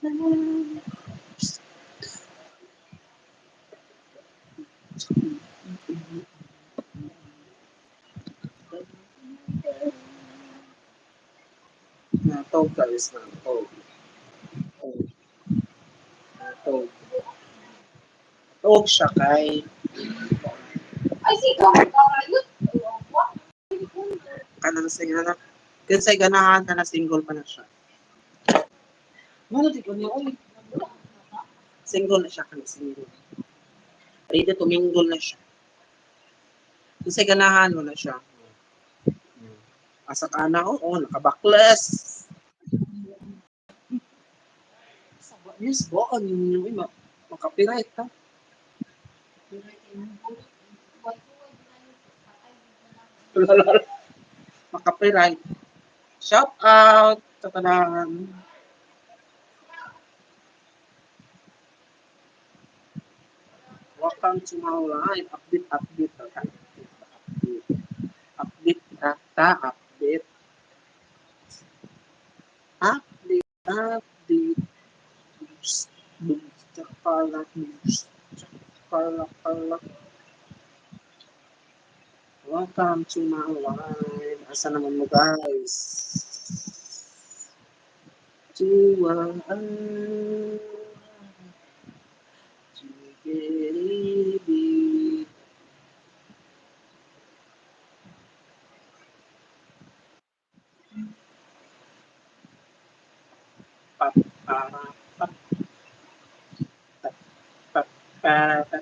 Natog guys, natog. Oh, natog. Natog siya kay Ay, sige, magkakayot. Kanang sing anak. Kinsay ganahan ka na single pa na siya. Ano di ko niya, oy. Single na siya kana single. Ready to mingle na siya. Kinsay ganahan mo na siya. Asa ka na, oo, nakabakles. Yes, buon ninyo, uy, makapiright ha. Makapiright. Shout out sa tanan. Welcome to my life. Update, update, update, update. Update, rata, update. Update, update. Boom, chakala, boom, chakala, kala. Welcome to my life. Asa naman mo, guys? To to baby. Pa, pa, pa, pa, pa, pa, pa,